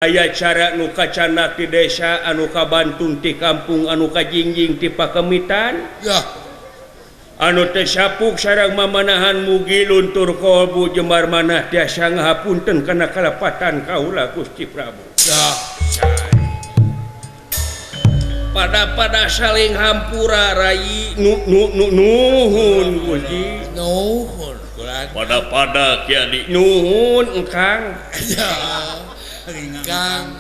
Aya cara nu kacanak di desa anu kabantun ti kampung anu kajingjing ti pakemitan ya anu teu sapuk sareng mamanahan mugi luntur kolbu jembar manah tiasa ngahapunten kana kalepatan kaula Gusti Prabu. Ya. Pada-pada saling hampura rai nu nu nu nuhun Gusti. Nuhun. Pada-pada kieu nuhun engkang. Ya. Kang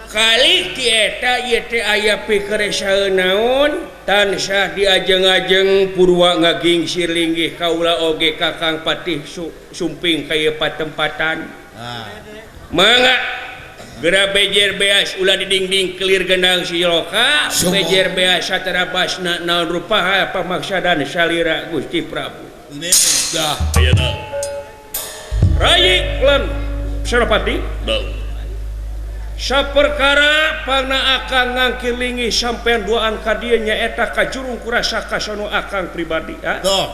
kali ti eta ieu teh aya pikeresaeun naon tansah diajeng-ajeng purwa ngagingsir linggih kaula oge Kakang Patih sumping ka ieu patempatan. Mangga geura bejer beas ulah didingding kelir gendang siloka bejer beas saterabasna naon rupaha pamaksadan salira Gusti Prabu. Dah ayeuna Rai lan Senopati. Saperkara pangna akang ngangkir linggih sampean duaan ka dieu nyaeta ka jurung kurasa kasono akang pribadi. Tuh.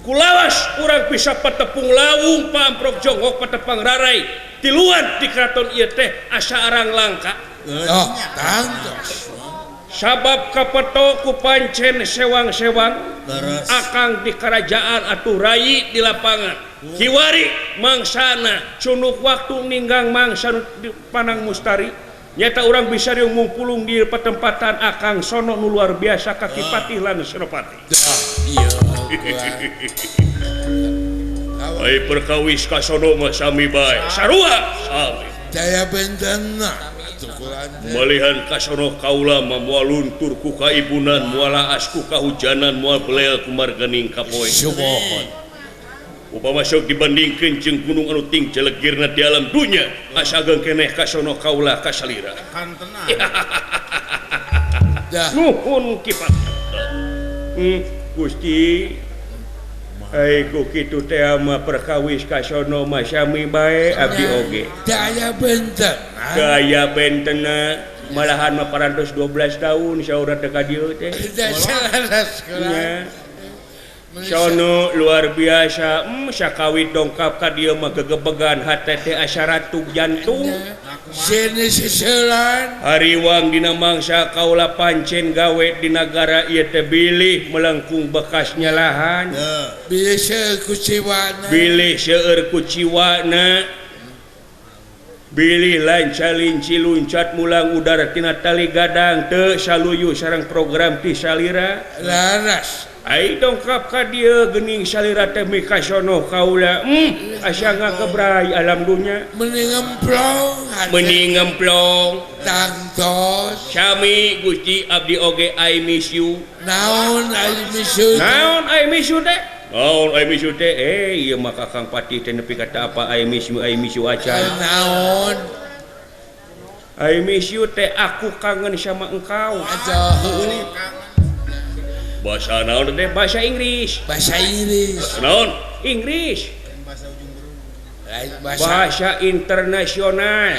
Kulawas urang bisa patepung lawung pamprok jonghok patepang rarai tiluan di keraton ieu teh asa arang langka. Oh, tangtos. Sabab kapeto ku pancen sewang-sewang akang di kerajaan atuh rai di lapangan. Kiwari mangsana cunuk waktu ninggang mangsa di Panang Mustari nyata urang bisa riung mungpulung di petempatan akang sono nu luar biasa kaki patih lan Senopati. Iya. Ai perkawis ka sono mah sami bae. Sarua sami. Daya bentena malihan ka sono kaula mah moal luntur ku kaibunan moal laas ku kahujanan moal belel ku marganing kapoe. Sumohon. Upama sok dibandingkeun jeung gunung anu ting jelegirna di alam dunya asa ageng keneh ka sono kaula ka salira. Kantena. Nuhun Ki Patih. Gusti ai ku kitu teh mah perkawis ka sono mah sami bae abdi oge. Daya benten. Daya bentena malahan mah parantos 12 tahun saurang teh ka dieu teh. Nya. Sono luar biasa, sakawit dongkap ka dieu mah gegebegan hate teh asa ratug jantung. Sini seseulan. Hariwang dina mangsa kaula pancen gawe di nagara ieu teh bilih melengkung bekas nyalahan. Bilih seueur kuciwana. Bilih seueur kuciwana. Bilih lanca linci luncat mulang udara tina tali gadang teu saluyu sareng program ti salira. Laras. Ai dongkap ka dieu geuning salira teh mikasono kaula. Asa ngakebray alam dunya. Meuni ngemplong. Meuni ngemplong. Tangtos. Sami Gusti abdi oge I miss you. Naon I miss you? Naon I miss you teh? Naon I miss you teh? Ieu mah Kakang Patih teh nepi kata apa I miss you acan. Naon? I miss you teh aku kangen sama engkau. Aduh. Bahasa naon teh? Bahasa Inggris. Bahasa Inggris. Bahasa naon? Inggris. Lain bahasa, bahasa internasional.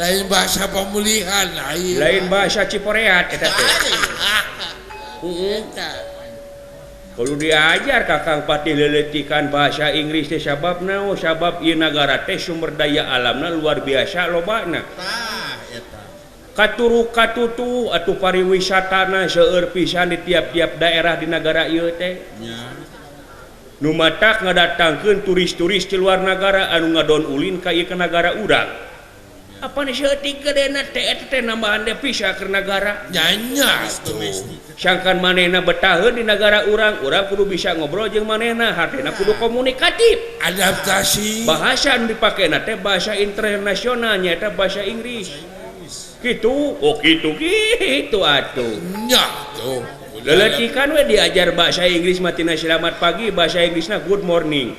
Lain bahasa pemulihan lain. Lain bahasa Ciporeat eta teh. Kalau diajar Kakang Patih leletikan bahasa Inggris teh sabab naon? Sabab ieu nagara teh sumber daya alamna luar biasa lobana. Tah eta. Katuru katutu atuh pariwisatana seueur pisan di tiap-tiap daerah di nagara ieu teh. Nya. Nu matak ngadatangkeun turis-turis ti luar nagara anu ngadon ulin ka ieu ka nagara urang. Apa saeutik gedena teh eta teh nambahan devisa keur nagara. Nya nya tuh. Sangkan manehna betaheun di nagara urang, urang kudu bisa ngobrol jeung manehna, hatena kudu komunikatif. Adaptasi. Bahasa anu dipakena teh bahasa internasional nyaeta bahasa Inggris. Gitu, oh gitu gitu atuh. Nya tuh. Leletikan we diajar bahasa Inggris matina selamat pagi, bahasa Inggrisna good morning.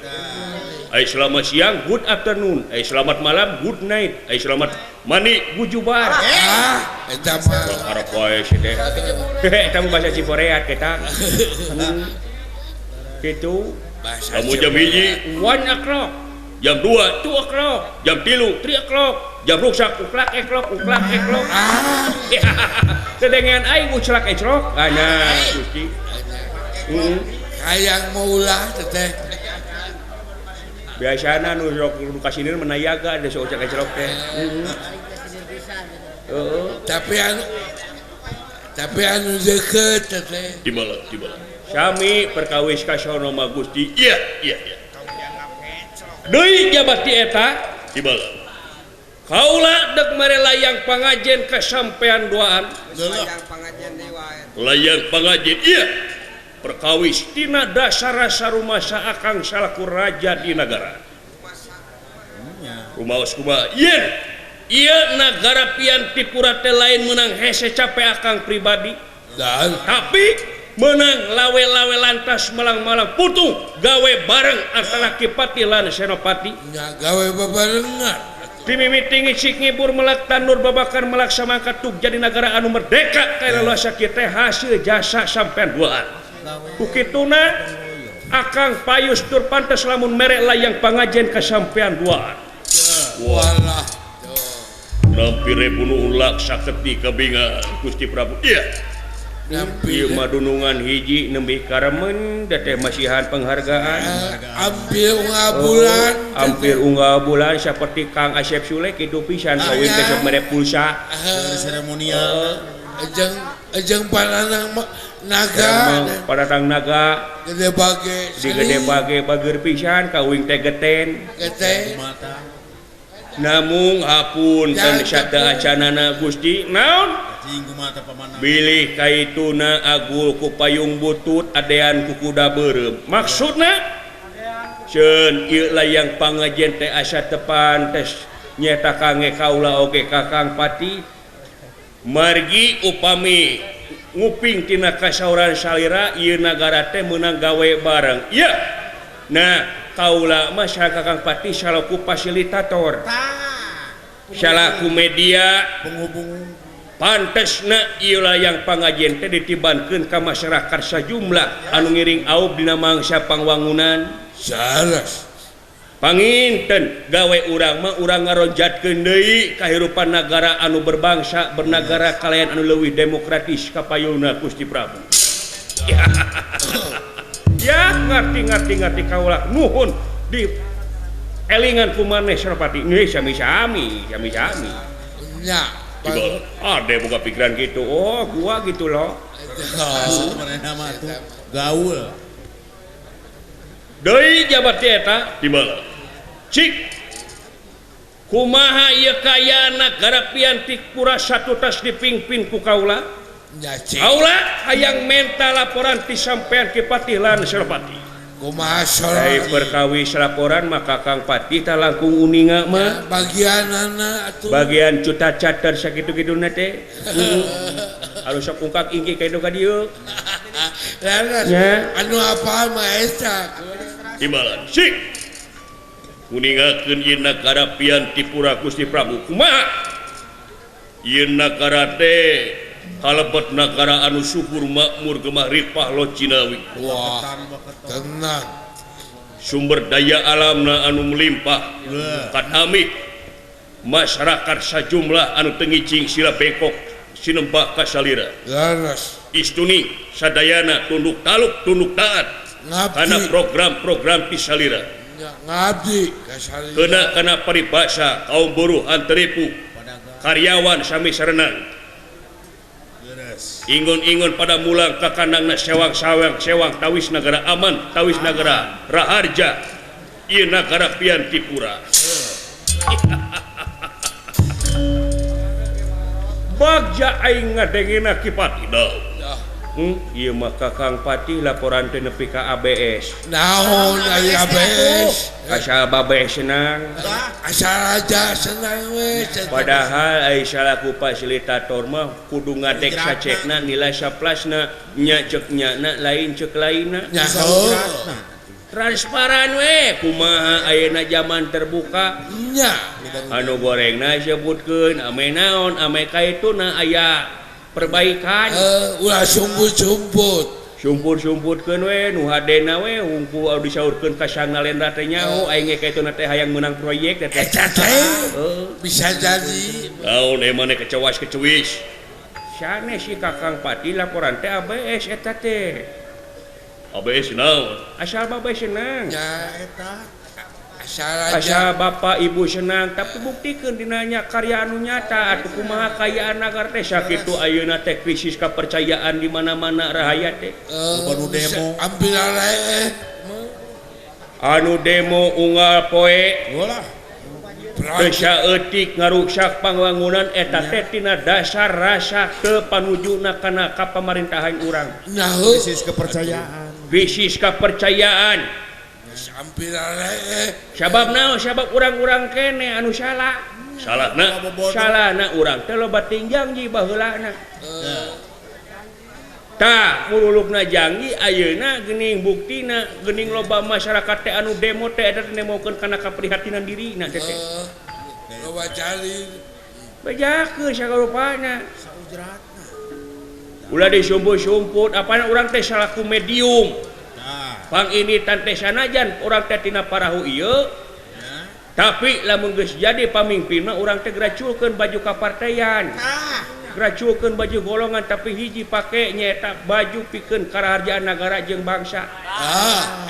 Ai selamat siang, good afternoon. Ai selamat malam, good night. Ai selamat mandi, gujubar. Ah, eta mah arep wae sih teh. Eta mah bahasa Ciporeat eta. Gitu. Bahasa Kamu jam 1, 1 o'clock. Jam 2, 2 o'clock. Jam 3, 3 o'clock. Jam ruksak uklak eklok uklak eklok. Ah. Sedengan aing uclak eclok. Ana Gusti. Hayang maulah teh. Biasana nu sok nu kasinir menayaga da sok ecrok teh. Heeh. Tapi anu deukeut teh. Di mana? Di mana? Sami perkawis ka sono mah Gusti. Iya, iya, iya. Deui jabat ti eta di mana? Kaula dek mere layang pangajen ka sampean duaan. Layang pangajen deui wae. Layang pangajen iya. Perkawis tina dasar rasa rumasa akang salaku raja di nagara. Rumaos kumaha? Yen ieu nagara Piantipura teh lain meunang hese capek akang pribadi. Dan tapi menang lawe-lawe lantas malang-malang putung gawe bareng antara Kipati lan Senopati. Nya gawe babarengan. Timimiti ngicik ngibur melak tandur babakan melak samangka tuk jadi nagara anu merdeka kaya leluasa kita hasil jasa sampean duaan. Kukituna akang payus tur pantes lamun merek layang pangajen kasampean duaan. Walah. Nampi rebunuh laksa saketi kabinga Gusti Prabu. Iya. Nampi madunungan hiji nembe karemen da teh masihan penghargaan. Hampir unggal bulan. Hampir unggal bulan seperti Kang Asep Sule kitu pisan kawin teh sok mere pulsa. Seremonial. Ejeng pananang naga padatang naga gede bage di gede bage bager pisan kawin teh geten. Geten. Namung hapun kan sada acanana Gusti naon? Bilih kaituna agul ku payung butut adean ku kuda beureum. Maksudna ceun ieu layang pangajen teh asa teu pantes nyeta kange kaula oge ka Kang Pati. Margi upami nguping tina kasauran salira ieu nagara teh meunang gawe bareng. Ieu. Nah, kaula mah sareng Kakang Pati salaku fasilitator. Salaku media penghubung. Pantesna ieu layang pangajen teh ditibankeun ka masyarakat sajumlah anu ngiring aub dina mangsa pangwangunan. Sanes. Panginten gawe urang mah urang ngaronjatkeun deui kahirupan nagara anu berbangsa bernagara kalayan anu leuwih demokratis kapayuna Gusti Prabu. Ya ngarti kaula nuhun di elingan ku maneh Senopati. Nih sami-sami, sami-sami. Nya. Ada buka pikiran gitu. Oh, gua gitu loh. Gaul. Deui jabat ti eta di mana? Cik. Kumaha ieu kaya nagara Piantipura satutas dipingpin ku kaula? Kaula hayang menta laporan ti sampean Ki Patih lan Senopati. Kumaha Ai perkawis laporan maka Kang Patih tah langkung uninga mah. Bagianana atuh. Bagian cuta cater sakitu-kituna teh. Anu sok ungkak ingki ka dieu ka dieu. Nya anu apal mah eta. Timbalan sik. Uningakeun ieu nagara Piantipura Gusti Prabu. Kumaha? Ieu nagara teh kalebet nagara anu subur makmur gemah ripah lo Cinawi. Wah, tenang. Sumber daya alamna anu melimpah. Kadami masyarakat sajumlah anu teu ngicing sila bengkok sinembah ka salira. Leres. Istuni sadayana tunduk taluk tunduk taat kana program-program ti salira. Ngabdi ka salira. Kena kana paribasa kaum buruh anteripu karyawan sami sarenang. Ingon-ingon pada mulang ka kandangna sewang-sawang sewang tawis nagara aman tawis nagara raharja ieu nagara Piantipura. Bagja aing ngadengena Ki Patih. Ieu mah Kakang Patih laporan teh nepi ka ABS. Naon aya ABS? Asal babeh senang. Asal raja senang we. Padahal ai salaku fasilitator mah kudu ngadek sacekna nilai saplasna nya ceuk nyana lain ceuk lainna. Transparan we kumaha ayeuna zaman terbuka. Nya. Anu gorengna sebutkeun ame naon ame kaituna aya perbaikan. Ulah sumput-sumput. Sumput-sumputkeun we nu hadena we hungku disaurkeun ka sangalendra teh nyaho aing ge kaituna teh hayang meunang proyek teh. Eta teh bisa jadi. Naon maneh kecewas kecewis. Sanes si Kakang Patih laporan teh ABS eta teh. ABS naon? Asal babe senang. Ya eta. Asa bapak ibu senang tapi buktikeun dinanya karya anu nyata atuh kumaha kayaan nagara teh sakitu ayeuna teh krisis kepercayaan di mana-mana rahayat teh. Anu demo ambil areh anu demo unggal poe ulah teu saeutik ngaruksak pangwangunan eta teh tina dasar rasa teu panujuna kana ka pamarintahan urang. Krisis kepercayaan. Krisis kepercayaan. Sabab naon sabab urang-urang kene anu salah. Salahna salahna urang teh loba tingjanji baheulana. Tah murulukna janji ayeuna geuning buktina geuning loba masyarakat teh anu demo teh eta nemokeun kana kaprihatinan dirina teh. Loba cari bejakeun sagarupana. Saujratna. Ulah disumput-sumput apana urang teh salaku medium. Pang ini tante sanajan urang teh tina parahu ieu tapi lamun geus jadi pamimpin mah urang teh graculkeun baju kapartaian graculkeun baju golongan tapi hiji pake nyaeta baju pikeun karaharjaan nagara jeung bangsa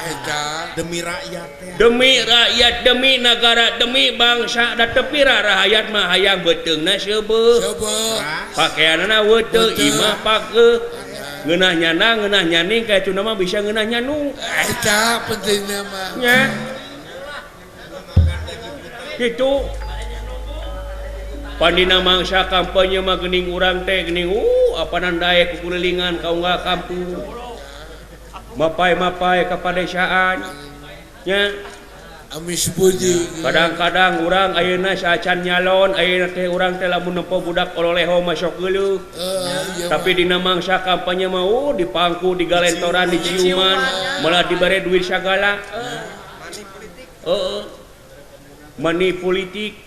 eta demi rakyat teh demi rakyat demi nagara demi bangsa da teu pira rahayat mah hayang beuteungna seubeuh pakeanana weuteuh imah pakeuh ngeunah nyana ngeunah nyaning ka itu nama bisa ngeunah nyanu eta pentingna mah nya kitu pandina mangsa kampanye mah geuning urang teh geuning apanan daek kukulilingan ka unggal kampung mapai-mapai ka padesaan nya amis puji kadang-kadang urang ayeuna saacan nyalon ayeuna teh urang teh lamun nempo budak ololeho mah sok geuleuh tapi dina mangsa kampanye mah dipangku digalentoran diciuman malah dibere duit sagala heeh money politik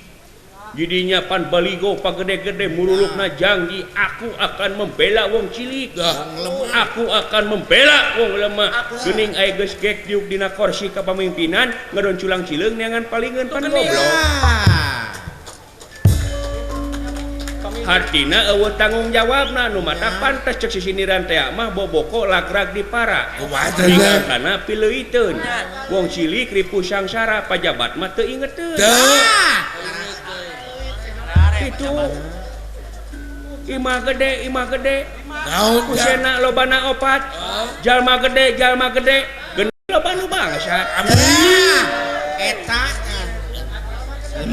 jadinya pan baligo pagede-gede murulukna janji aku akan membela wong cilik aku akan membela wong lemah geuning aya geus gek diuk dina kursi kapamimpinan ngadon culang cileung neangan palingeun pan goblok hartina eueuh tanggung jawabna nu mata pantes ceuk sisiniran teh mah boboko lagrag di para tinggal kana pileuiteun wong cilik ripuh sangsara pajabat mah teu ingeteun itu imah gede kusena lobana opat jalma gede geus loba nu bangsa eta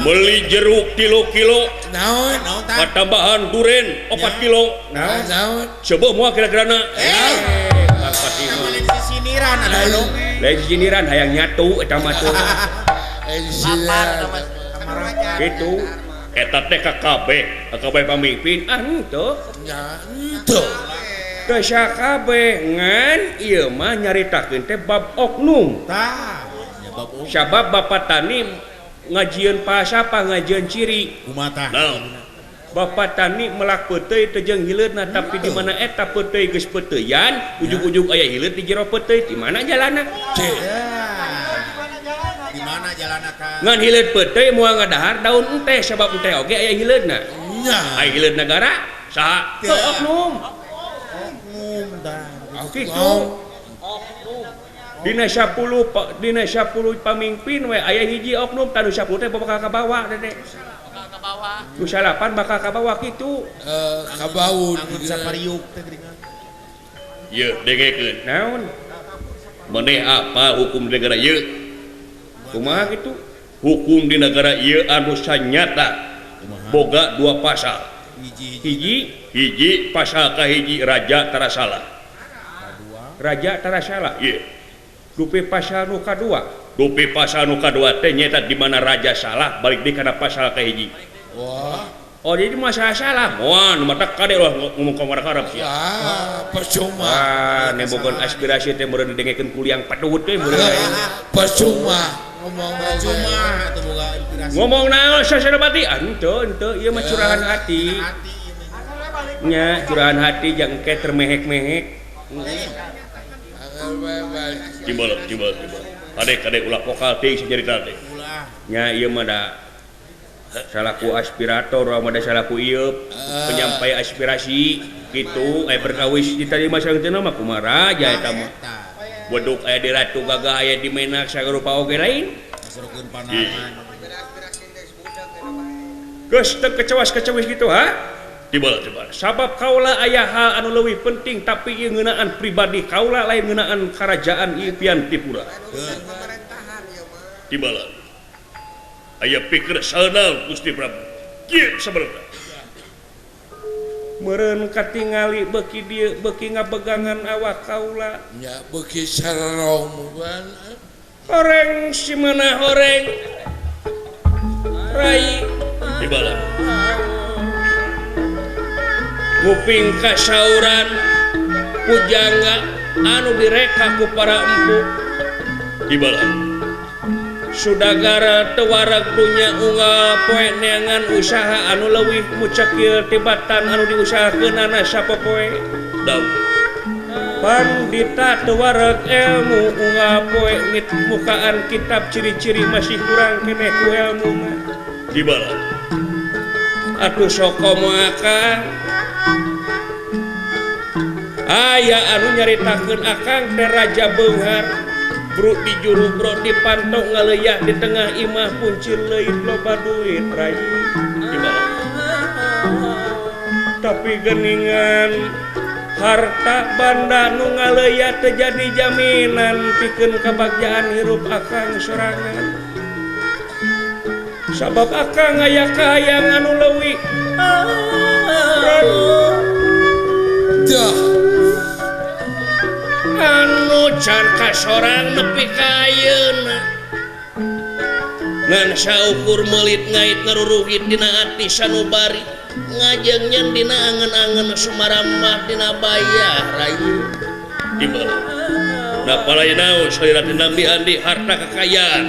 meuli jeruk 3 kilo naon patambahan duren 4 kilo naon coba moal kira-kirana sisiniran ada dongeng lain sisiniran hayang nyatu eta mah tuh kitu eta teh KKB KKB pamimpin ah henteu nya henteu teu sakabeh ngan ieu mah nyaritakeun teh bab oknum tah nya bab oknum sabab bapak tani ngajieun pasapa ngajieun ciri kumaha tah bapak tani melak peuteuy teu jeung hileudna tapi di mana eta peuteuy geus peuteuyan ujug-ujug aya hileud di jero peuteuy di mana jalanna di mana jalanna ka ngan hileud peuteuy moal ngadahar daun enteh sabab enteh oge aya hileudna nya aya hileud nagara saha teu oknum oknum tah kitu dina 10 dina 10 pamimpin we aya hiji oknum tanu 10 teh bakal kabawa teh bakal kabawa nu salapan bakal kabawa kitu kabaun angut sapariuk teh geuningan ieu dengekeun naon maneh apa hukum negara ieu kumaha kitu hukum di negara ieu anu sanyata boga dua pasal hiji hiji pasal kahiji raja tara salah raja tara salah ieu dupi pasal nu kadua dupi pasal nu kadua teh nyaeta di mana raja salah balik deui kana pasal kahiji wah oh jadi masalah salah moal nu matak kade ulah ngomong ka marah sia ah percuma ah nembokeun aspirasi teh meureun didengekeun kuliang padut teh meureun percuma ngomong percuma teu boga inspirasi ngomong naon sasadapati ah henteu henteu ieu mah curahan hati nya curahan hati jang engke termehek-mehek timbal timbal timbal kade-kade ulah pokal teh nyarita teh nya ieu mah da salaku aspirator mah da salaku ieu penyampai aspirasi kitu aya perkawis diterima sareng teu mah kumaha raja eta mah beduk aya di Ratu Gagah aya di Menak sagarupa oge lain Serokeun pandangan. Geus teu kecewas-kecewis gitu ha? Tiba tiba. Sabab kaula aya hal anu leuwih penting tapi ieu ngeunaan pribadi kaula lain ngeunaan karajaan ieu Piantipura. Tiba. Aya pikir saeunal Gusti Prabu. Kieu sabarna. Meureun katingali beuki dieu beuki ngabegangan awak kaula. Nya beuki sararong. Horeng si mana horeng Rai dibala kuping kasauran pujangga anu direka ku para empu dibala sudagara teu wareg dunya unggal poe neangan usaha anu leuwih mucekil tibatan anu diusahakeunana sapopoe daun Pandita teu wareg ilmu unggal poe mukaan kitab ciri-ciri masih kurang keneh ku ilmu mah dibala atuh sokomo akang aya anu nyaritakeun akang teh raja beunghar bro di juru bro di panto ngaleuyak di tengah imah puncir leuit loba duit rai dibala tapi geningan harta banda nu ngaleuya teu jadi jaminan pikeun kabagjaan hirup akang sorangan sabab akang aya kahayang anu leuwih anu can kasorang nepi ka ayeuna ngan saukur meulit ngait ngaruruhit dina ati sanubari ngajeng nyen dina angen-angen sumarambah dina bayah rayu dibala napa lain naon salira teh nambi andi harta kekayaan.